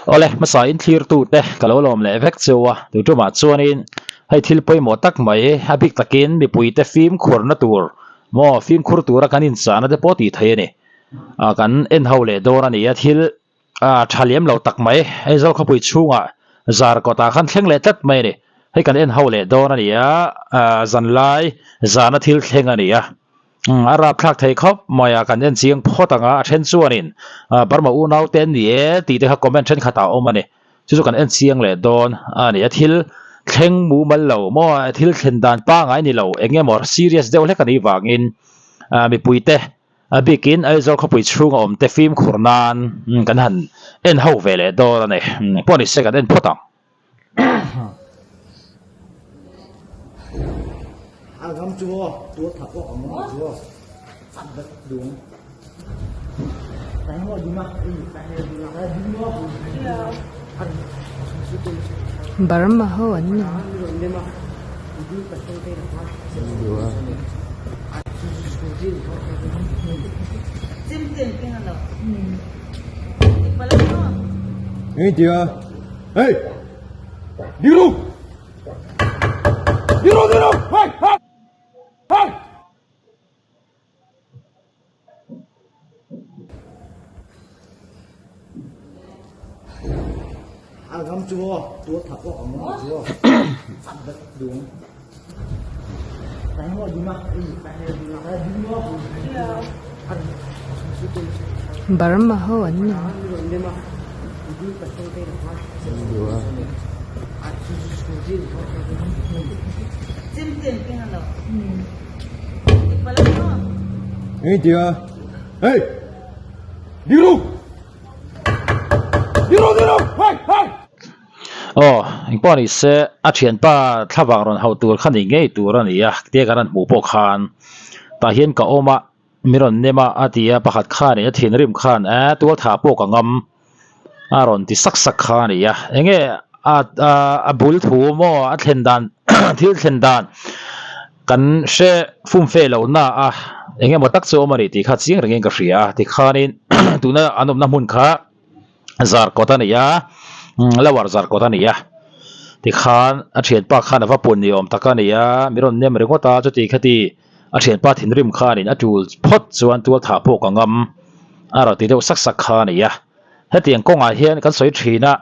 Awle, hmasa in thlirtute ka lo lawm leh vek cheu a, tu tumah chuanin hei thil pawimawh tak mai a bik takin mipuite fimkhurna tur maw fimkhur tura kan inchahna te pawh tih theih a ni. Kan en ho leh dawn a ni a, thil tha lem lo tak mai Aizawl khawpui chhungah zar kawtah khan thleng leh tlat mai a ni. Hei kan en ho leh dawn a ni a, zanlai zana thil thleng a ni a. A rapthlak thei khawp mai a, kan en chiang phawt ang a, a then chuanin Burma unau te an ni e tih te kha comment thenkhatah a awm a ni. Chu chu kan en chiang leh dawn a ni. A thil thleng mumal lo maw, thil thlen dan pangngai ni lo, eng emaw serious deuh hlek a nih vangin mipuite a bikin Aizawl khawpui chhunga awm te fimkhur nan kan han en ho ve leh dawn a ni. Pawh ni se kan en phawt ang. Burma ho an ni. Hey! Diru! Diru, diru! Hey! Hey! Hey! Burma ho an ni. Aw, engpawh ni se a thianpa thlavang rawn hauh tur kha ni ngei tur a ni a, tia kan rawn hmuh pawh khan tah hian ka awm a. Mi rawn nem a, a ti a, pakhat khanin a thinrim khan eh tual thah pawh ka ngam a rawn ti sak sak kha a ni a, enge a a bul thu maw a thlen dan thil thlen dan kan hre fum fe lo na a enge maw tak chu a awm a ni tih kha chiang rengin ka hria a, tikhanin tuna an awmna hmun kha zar kawt a ni a lower zar kawt a ni a tikhan a thianpa khan a va pun ni awm tak a ni a mi rawn nem ringawt a chuti khati. A thianpa thinrim khanin a tul phawt chuan tual thah pawh ka ngam a rawn ti deuh sak sak kha a ni a. Hetiang kawngah hian kan sawi thin a,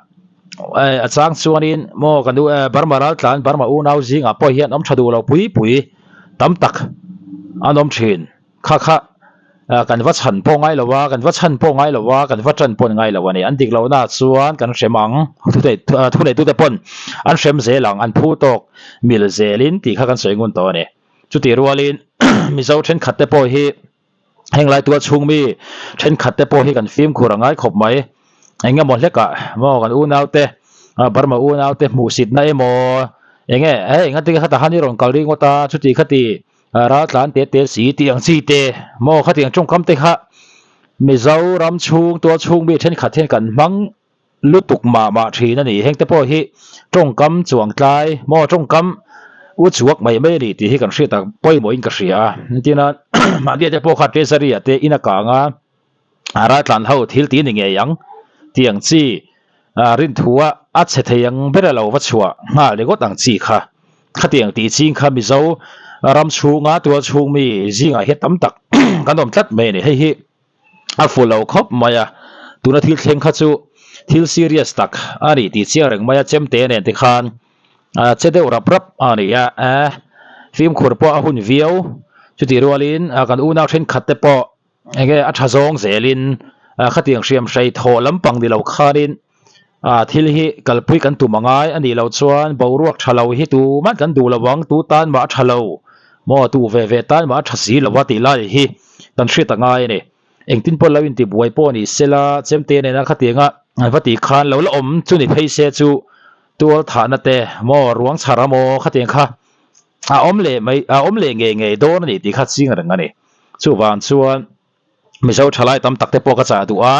a chang chuanin maw kan u Burma raltlan Burma unau zingah pawh hian awm tha duh lo pui pui tam tak an awm thin. Kha kha kan va chhan pawh ngai lo a, kan va chhan pawh ngai lo a, kan va tan pawh ngai lo a ni. An dik lohnaah chuan kan hrem ang, thuneitute pawn an hrem zel ang, an phu tawk mil zelin tih kha kan sawi ngun tawh a ni. Chutih rualin Mizo thenkhat te pawh hi heng lai tual chhung mi thenkhat te pawh hi kan fimkhur a ngai khawp mai. Eng emaw hlekah maw kan unau te Burma unau te hmuhsitna emaw enge hei engati nge khatah khan i rawn kal ringawt a chuti khati raltlan te te si tih ang chi te maw khatiang tawngkam te kha Mizoram chhung tual chhung mi thenkhat hian kan hmang lutuk mah mah thin a ni. Hengte pawh hi tawngkam chuang tlai maw tawngkam u chuak mai mai a ni tih hi kan hriat a pawimawhin ka hria a. Engtin a mahni te pawh kha treasury ah te in a kang a, a raltlan ho thil tih ni ngei ang tih ang chi rinthu a a chhe thei ang ber a lo va chhuah nghal ringawt ang chi kha. Khatiang tih ching kha Mizo ram chhunga tual chhung mi zingah hian tam tak kan awm tlat mai a ni. Hei hi. a fu lo khawp mai a, tuna thil thleng kha chu thil serious tak a ni tih chiang reng mai a, chemte nen te khan a che deuh rap rap a ni a, eh fimkhur pawh a hun viau, chutih rualin kan unau thenkhat te pawh enge a tha zawng zelin khatiang hriam hrei thawh lampang ni lo khanin thil hi kalpui kan tum angai a nih loh chuan boruak tha lo hi tumah kan duh lo ang, tu tan mah a tha lo maw tu ve ve tan mah a tha si lo a tih lai hi kan hriat a ngai a ni. Engtin pawh lo intibuai pawh ni sela chemte nena khatianga va tih khan lo la awm chu ni phei se chu tual thahna te maw ruang chhar a maw khatiang kha a awm leh mai a awm leh ngei ngei dawn a ni tih kha ching reng a ni. Chuvang chuan Mizo thalai tam tak te pawh ka chah duh a,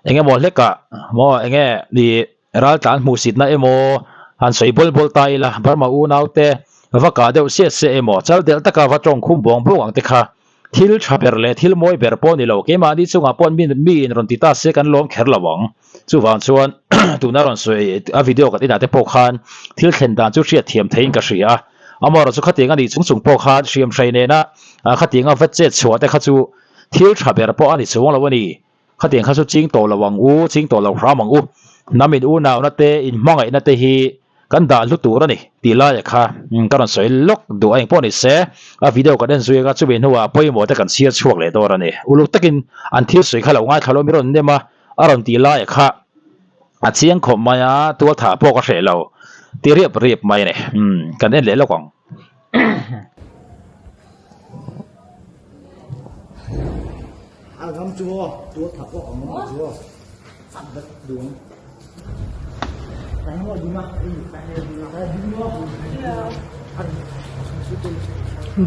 eng emaw hlekah maw eng nge ih raltlan hmuhsitna emaw han sawi bawl bawl ta ila Burma unau te va kah deuh siat se emaw chal delh taka va tawng khum buang buang ang te kha thil tha ber leh thil mawi ber pawh ni lo keimahni chungah pawh mi in rawn ti ta se kan lawm kher lo ang chuvang chuan. tuna rawn sawi a video kan inah te pawh khan thil thlen dan chu hriat thiam theiin ka hria a, amaherawhchu khatiang a nih chung chung pawh khan hriamhrei nena khatianga va chet chhuah te kha chu thil tha ber pawh a ni chuang lo a ni. Khatiang kha chu ching tawh lo ang u, ching tawh lo hram ang u. Hnam in unauna te, in hmangaihna te hi kan dah hlu tur a ni tih laia kha ka rawn sawi lawk duh a engpawh ni se, a video kan en zui anga chumi hnuah pawimawh te kan chhiar chhuak leh dawn a ni. Uluk takin an thil sawi kha lo ngaithla lo mi rawn nem a, a rawn tih laia kha a chiang khawp mai a, tual thah pawh ka hreh lo ti riap riap mai a ni. Kan en leh lawk ang.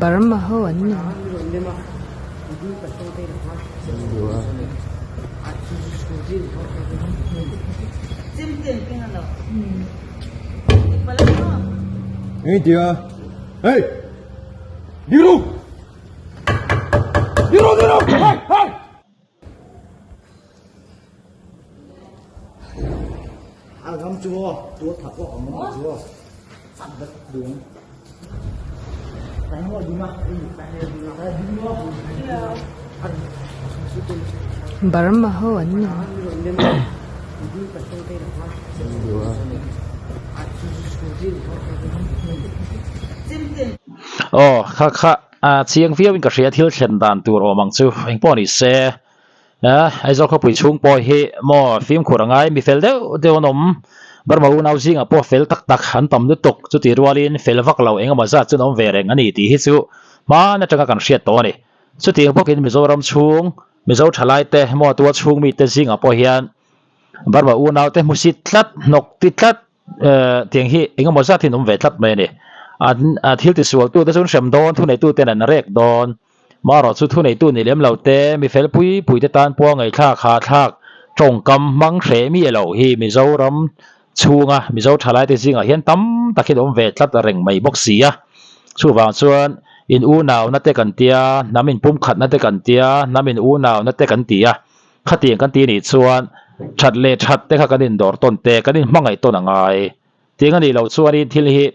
Burma ho an ni. Burma ho an ni. Aw kha kha a chiang viau in ka hria thil thlen dan tur awm ang chu engpawh ni se eh Aizawl khawpui chhung pawh hi maw fimkhur a ngai mi fel deuh deuh an awm Burma unau zingah pawh fel tak tak an tam lutuk chuti rualin fel vak lo engemaw zat chu an awm ve reng a ni tih hi chu hman atanga kan hriat tawh a ni chutiang bawkin Mizoram chhung Mizo thalai te maw tua chhung mite zingah pawh hian Burma unau te hmusit tlat hnawk ti tlat eh tiang hi engemaw zat hi an awm ve tlat mai a ni. An thil tisual tu te chu an hrem dawn thuneitu ten an rek dawn. Marawh chu thuneitu ni lem lo te mi fel pui pui te tan pawh ngaihthlak hahthlak tawngkam hmang hreh miah lo hi Mizoram chhunga Mizo thalai te zingah hian tam tak hi an awm ve tlat reng mai bawk si a. Chuvang chuan in unauna te kan tia, hnam in pumkhatna te kan tia, hnam in unauna te kan ti a. Khatiang kan ti nih chuan that leh that te kha kan indawr tawn te, kan inhmangaih tawn a ngai. Tiang a nih loh chuanin thil hi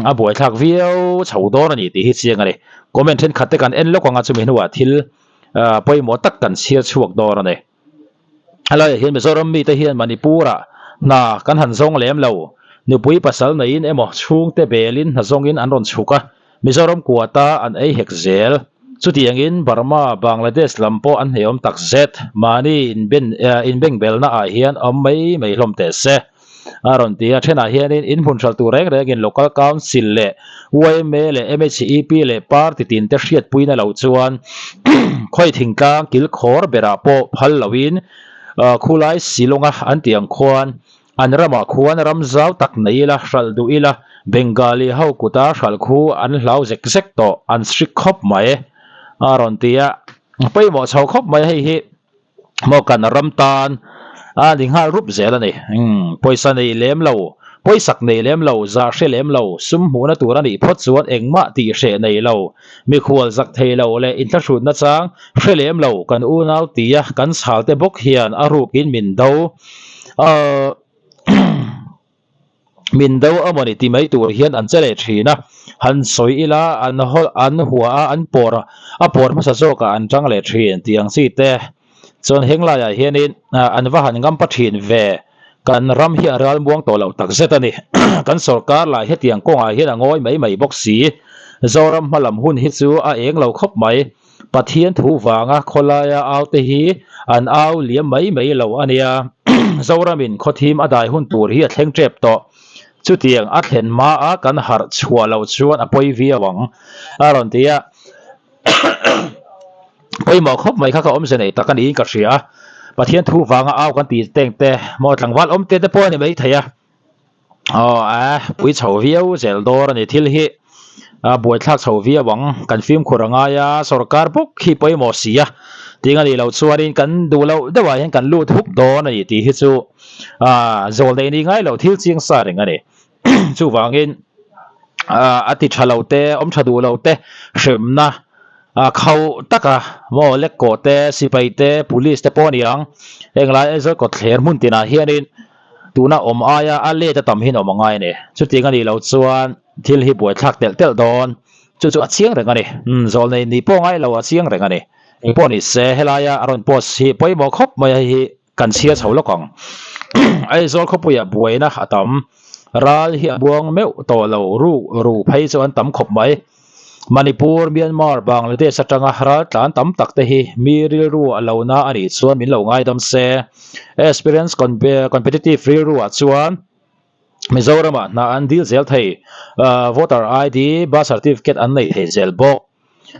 a buaithlak viau chho dawn a ni tih hi chiang a ni. Comment thenkhat te kan en lawk anga chumi hnuah thil pawimawh tak kan chhiar chhuak dawn a ni. Helaiah hian Mizoram mite hian Manipur-ah hna kan han zawng lem lo. Nupui pasal neiin emaw chhungte belin hna zawngin an rawn chhuk a. Mizoram kuata an ei hek zel. Chutiangin Burma, Bangladesh lam pawh an hneawm tak zet. Mahni inben inbengbelna ah hian awm mai mai hlawm teh se. A rawn ti a, thenah hianin in hmun hralh tur reng rengin Local Council leh yma leh MHEP leh party tin te hriatpuina lo chuan khawi thingtlang kilkhawr berah pawh phal loin khulai Shillong-a an tih ang khuan An ramah khuan ram zau tak nei ila, hralh duh ila, Bengali ho kuta hralh khu an hlau zek zek tawh, an strict khawp mai a rawn ti a, pawimawh chho khawp mai hei hi maw kan ram tan a ni nghal rup zel a ni. Umm pawisa nei lem lo, pawisak nei lem lo, zah hre lem lo, sum hmuhna tur a nih phawt chuan engmah tih hreh nei lo, mikhual zak thei lo leh inthlahrutna chang hre lem lo kan unau tia kan chhal te bawk hian a rukin min do. Ahh min do a mawni ti mai tur hian an che leh thin a, han sawi ila an haw an hua a an pawr a pawr hmasa zawkah an tang leh thin tih ang chi te chuan heng laiah hianin an va han ngam pa thin ve kan ram hi a ral muang tawh loh tak zet a ni kan sawrkar lah hetiang kawngah hian a ngawi mai mai bawk si Zoram hma lam hun hi chu a eng lo khawp mai. Pathian thu vanga khawlaia au te hi an au liam mai mai lo a nia. Zoramin khawthim a dai hun tur hi a thleng tep tawh. Chutiang a thlen hma a kan harh chhuah loh chuan a pawi viau ang a rawn ti a. Pawimawh khawp mai kha ka awmze nei tak a niin ka hria a. Pathian thu vanga au kan tih teng te maw tlangval awm te te pawh a ni mai thei a. Aw a pui chho viau zel dawr a ni thil hi a buaithlak chho viau ang kan fimkhur a ngai a sawrkar bawk hi pawimawh si a ting a nih loh chuanin kan duh loh deuhah hian kan lut hup dawn a ni tih hi chu ah zawl neih ni ngai loh thil chiang sa reng a ni chuvangin ah a ti tha lo te awm tha duh lo te hremna a khauh taka maw lek kawh te sipai te police te pawh a ni ang heng lai Aizawl kawtthler hmun tinah hianin. Tuna awm aia a let a tam hian awm a ngai a ni. Chutiang a nih loh chuan thil hi buaithlak telh telh dawn. Chu chu a chiang reng a ni. Umm zawlnei nih pawh ngai lo a chiang reng a ni. Engpawh ni se helaia a rawn post hi pawimawh khawp mai a hei hi kan chhiar chho lawk ang. Aizawl khawpuiah buaina a tam. Ral hi a buang meuh tawh lo ruk ru phei chu an tam khawp mai. Manipur, Myanmar, Bangladesh atanga ral tlan tam tak te hi mi rilru a lo na a nih chuan min lo ngaidam se. Experience competitive rilru ah chuan Mizoramah hna an dil zel thei. Voter ID, birth certificate an nei thei zel bawk.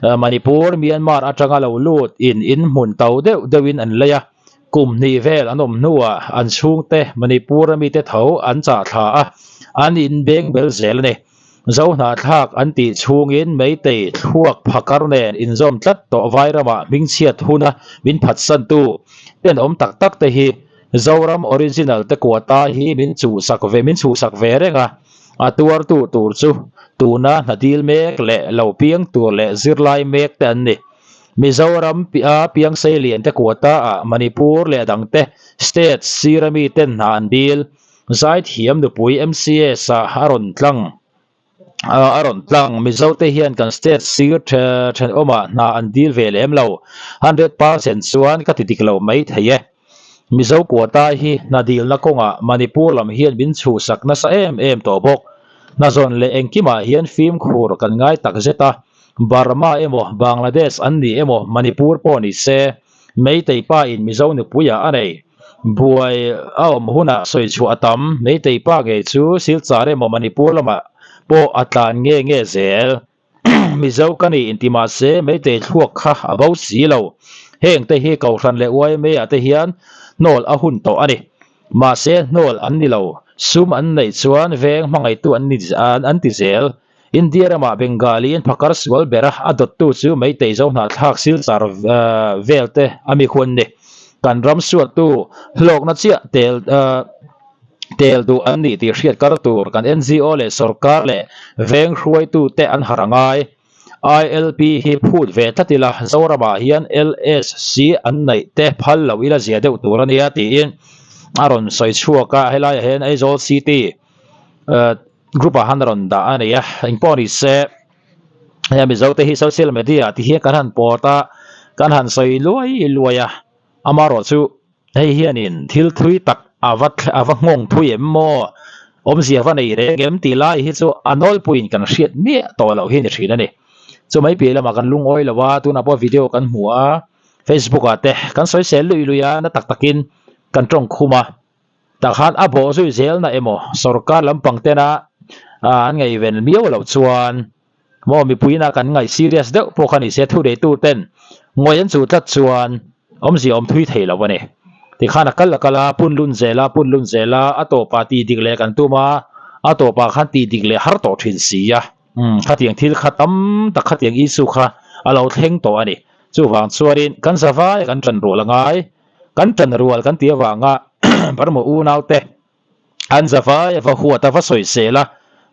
Manipur, Myanmar atanga lo lut in in hmun to deuh deuhin an lei a, kum hnih vel an awm hnuah an chhungte Manipur a mite tho an chah thla a, an inbeng bel zel a ni. Zohnahthlak an tih chhungin Meitei thluak phakar nen inzawm tlat tawh Vairamah hmingchhiat huna min phatsantu tenawm tak tak te hi Zoram original te quota hi min chuhsak ve min chhuhsak ve reng a, a tuartu tur chu tuna hna dil mek leh lo piang tur leh zirlai mek te an ni. Mizoram a piang seilian te quota ah Manipur leh dangte state sir ami ten hna an dil. Zaithiam nupui MCS ah a rawn tlang a rawn tlang. Mizo te hian kan state sir thenawmah hna an dil ve lem lo. 100% chuan ka ti dik lo mai thei e. Mizo quota hi hna dilna kawngah Manipur lam hian min chhuhsak nasa em em tawh bawk. Hna zawn leh engkimah hian fimkhur kan ngai tak zet a. Burma emaw Bangladesh an ni emaw Manipur pawh ni se Meitei pa in Mizo nupuiah a nei. Buai a awm hunah sawi chhuah a tam. Meitei pa ngei chu Silchar emaw Manipur lamah pawh a tlan nge nge zel. Mizo ka ni inti mahse Meitei thluak kha a bo si lo. Heng te hi Kohhran leh YMA ah te hian hnawl a hun tawh a ni. Mahse hnawl an ni lo. Sum an neih chuan veng hmangaihtu an ni an ti zel. India ramah Bengali in phakar sual ber a, a dawttu chu Meitei zo hnahthlak Silchar vel te a mi khu an ni. Kan ram suattu hlawkna chiah tel tel duh an nih tih hriat kar tur kan NGO leh sorkar leh veng hruaitu te an harh a ngai. ILP hi phut ve tlat ila Zoramah hian LSC an neih te phal loh ila zia deuh tur a nia tiin a rawn sawi chhuak a, helaiah hian Aizawl City Group ah han rawn dah a ni a, engpawh ni se hei Mizo te hi social media ah ti hian kan han pawt a, kan han sawi luai luai a, amaherawh chu hei hianin thil thui tak a va a va nghawng thui em maw, awmzia va nei reng em tih lai hi chu a nawlpuiin kan hriat miah tawh loh hi a ni thin a ni. Chu mai piah lamah kan lungawi lo a, tunah pawh video kan hmu a, Facebook ah te kan sawi sel lui lui a, na tak takin kan tawngkhum a. Tah khan a bawh zui zel na emaw sorkar lampang tena an ngaihven miau loh chuan maw mipuiin a kan ngaih serious deuh pawh kha ni se thuneitu ten ngawi an chuh tlat chuan awmzia awm thui thei lo a ni. Tikhan a kal a kal a, pun lun zel a, pun lun zel a, a tawpah tih dik leh kan tum a, a tawpah khan tih dik leh har tawh thin si a. Umm khatiang thil kha tam tak khatiang issue kha a lo thleng tawh a ni. Chuvang chuanin kan zavai kan tan rual a ngai. Kan tan rual kan tih avanga Burma unaute an zavai a va huat a va sawisel a,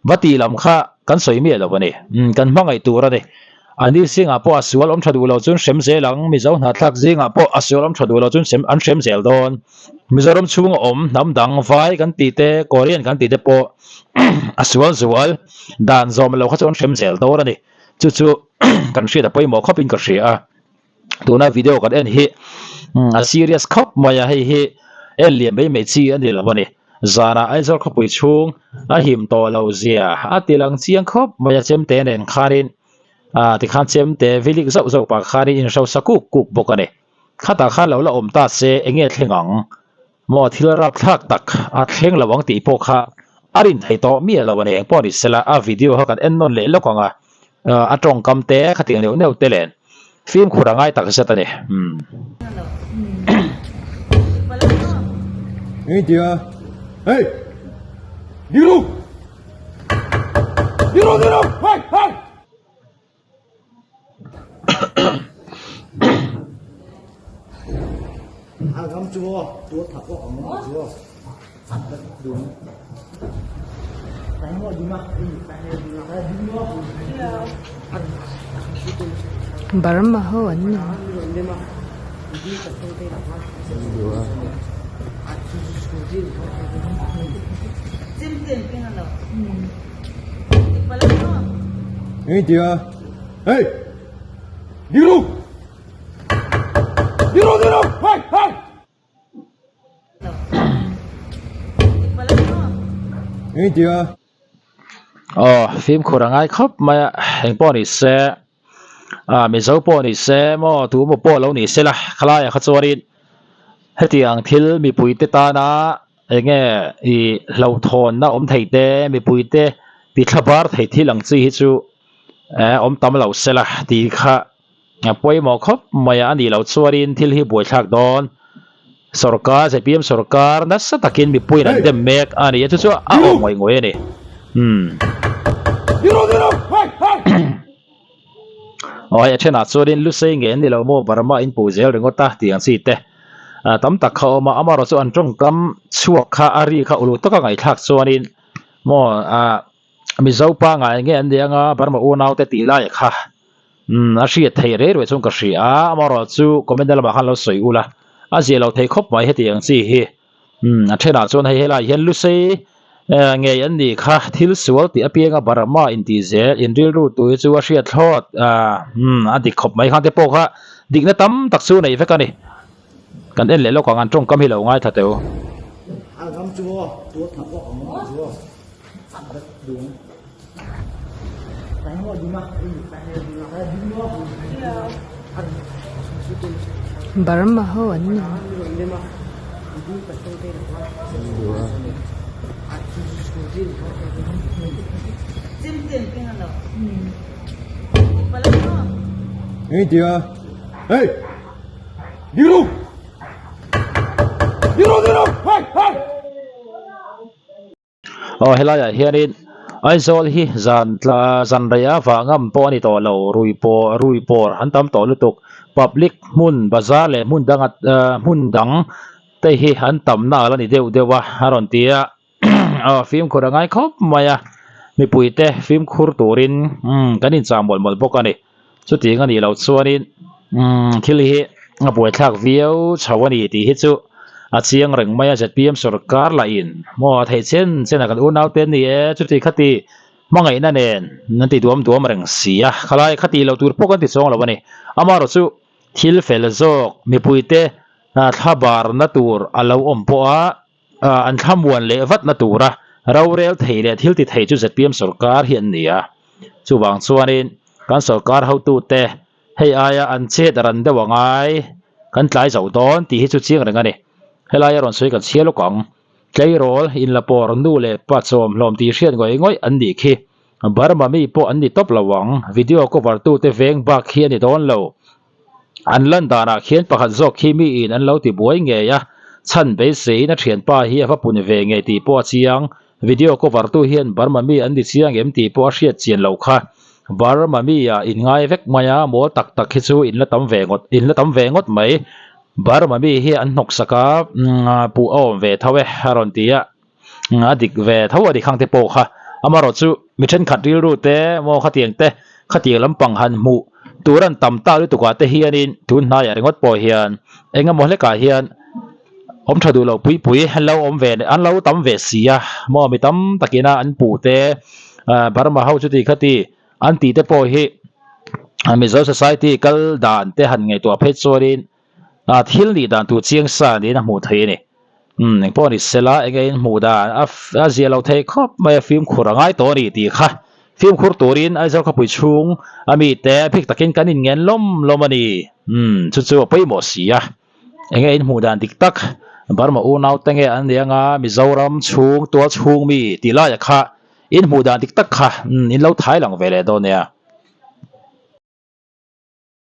va tih lam kha kan sawi miah lo a ni. Umm kan hmangaih tur a ni. Ani zingah pawh a sual awm tha duh lo chuan hrem zel ang, Mizo hnahthlak zingah pawh a sual awm tha duh lo chuan an hrem zel dawn. Mizoram chhunga awm hnam dang vai kan tih te, Korean kan tih te pawh a sual zual dan zawm lo kha chu an hrem zel dawn a ni. Chu chu kan hriat a pawimawh khawpin ka hria a. Tuna video kan en hi a serious khawp mai a, hei hi en lian mai mai chi a ni lo a ni. Zanah Aizawl khawpui chhung a him tawh lo zia a ti lang chiang khawp mai a, chemte nen khanin ah tikhan chemte vilik zauh zauh pah khanin inhrosa kuk kuk bawk a ni. Khatah khan lo la awm ta se eng nge thleng ang? Maw thil rapthlak tak a thleng lo ang tih pawh kha a rin thei tawh miah lo a ni. Engpawh ni sela a video kha kan en nawn leh lawk ang a, a tawngkam te khatiang neuh neuh te len fimkhur a ngai tak zet a ni. Umm. Engtia? Hey! Diru! Diru, diru! Hey, hey! Burma ho an ni. Hey! Diru! Diru, diru! Hey, hey! Aw fimkhur a ngai khawp mai a engpawh ni se ah mizo pawh ni se maw tu emaw pawh lo ni se la khalaiah kha chuanin hetiang thil mipui te tana eng nge ih hlauhthawnna awm thei te mipui te ti thla bar thei thil ang chi hi chu eh awm tam lo se la tih kha. A pawimawh khawp mai a, a nih loh chuanin thil hi buaithlak dawn. Sorkar, zpm sorkar nasa takin mipuiin an dem mek a ni a, chu chu a awm ngawih ngawih a ni. Umm. Aw hei a thenah chuanin Lusei nge an ni lo maw Burma in puh zel ringawt a tih ang chi te tam tak kha a awm a, amaherawhchu an tawngkam chhuak kha a ri kha uluk taka ngaihthlak chuanin maw ah Mizo pangai nge an ni anga Burma unaute tih lai kha umm a hriat theih rei rei chuan ka hria a, amaherawh chu comment na lamah khan lo sawi ula a zia lo thei khawp mai heti ang chi hi umm a thenah chuan hei helaiah hian Lusei eh ngei an nih kha thil sual tih apianga Burma intih zel in rilru tui chu a hriat thlawt ah umm a dik khawp mai khang te pawh kha dikna tam tak chu nei vek a ni. Kan en leh lawk ang an tawngkam hi lo ngaithla teh u. Burma ho an ni. Hey! Diru! Diru, diru! Hey, hey! Aw helaiah hianin Aizawl hi zan tla zan rei a vah ngam pawh a ni tawh lo rui pawh rui pawr an tam tawh lutuk public hmun bazar leh hmun danga hmun dang te hi an tamna a la ni deuh deuh a a rawn ti a aw fimkhur a ngai khawp mai a mipui te fimkhur turin umm kan inchah mawlh mawlh bawk a ni chutiang a nih loh chuanin umm thil hi a buaithlak viau chho a ni tih hi chu a chiang reng mai a zpm sawrkar lahin maw a theih chen chen a kan unau te an ni e chuti khati hmangaihna nen an ti duam duam reng si a khalai khati loh tur pawh kan ti chuang lo a ni amaherawh chu thil fel zawk mipui te thlabarna tur a lo awm pawh a. an thlamuan leh vatna tura rorel thei leh thil ti thei chu zpm sorkar hi an ni a. Chuvang chuanin kan sorkar hotute hei aia an chet ran deuh a ngai, kan tlai zo dawn tih hi chu chiang reng a ni. Helaia rawn sawi kan chhia lawk ang. Tleirawl, inlapawr, nu leh pa chawm hlawm tih hriat ngawih ngawih an nih khi. Burma mi pawh an ni tawp lo ang. Video cover tute veng bak hi a ni dawn lo. An lan danah khian pakhat zawk khi miin an lo ti buai ngei a, chhan beiseiin a thianpa hi a va pun ve ngei tih pawh a chiang. Video cover tu hian Burma mi an ni chiang em tih pawh a hriat chian loh kha. Burma mi ah in ngai vek mai a, mawl tak tak hi chu in la tam ve ngawt in la tam ve ngawt mai. Burma mi hi an hnawk sak a, puh a awm ve tho e a rawn ti a. A dik ve tho a ni khang te pawh kha amaherawh chu mi thenkhat rilru te maw khatiang te khatiang lampang han hmuh tur an tam tak lutuk ah te hianin tun hnaiah ringawt pawh hian eng emaw hlekah hian awm tha duh loh pui pui an lo awm ve an lo tam ve si a maw mi tam takin a an puh te ah Burma ho chuti khati an tih te pawh hi Mizo society kal dan te han ngaihtuah phei chuanin Ah thil nih dan tur chiang sa niin a hmuh theih a ni. Umm engpawh ni sela eng e in hmuh dan a a zia lo thei khawp mai a fimkhur a ngai tawh a ni tih kha fimkhur turin Aizawl khawpui chhung a mite bik takin kan inngen lawm lawm a ni. Umm chu chu a pawimawh si a. Eng e in hmuh dan dik tak Burma unau te nge an ni anga Mizoram chhung tual chhung mi tih laiah kha in hmuh dan dik tak kha umm in lo thai lang ve leh dawn nia.